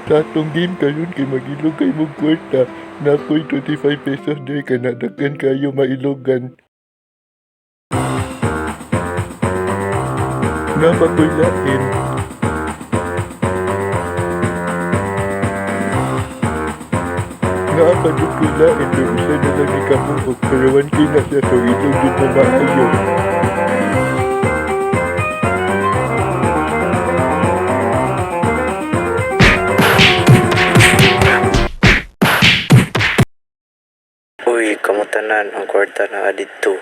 Sa atong game karon kay mag-ilog kay mong kwarta. Naa koy 25 pesos diri kana daghan kaayo mailogan. Naa ba koy lain? Naa pa jud koy lain pero usa na lang ni kabuok pero 1K na siya, so ilog jud mo maayo. Uy, kamo tanan, ang kwarta naa didto.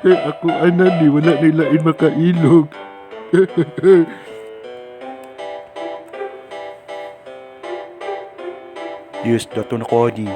Ako ana ni wala na lain makailog. Yes, dato na ko ani.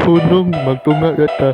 Hunong, magtunga ra ta.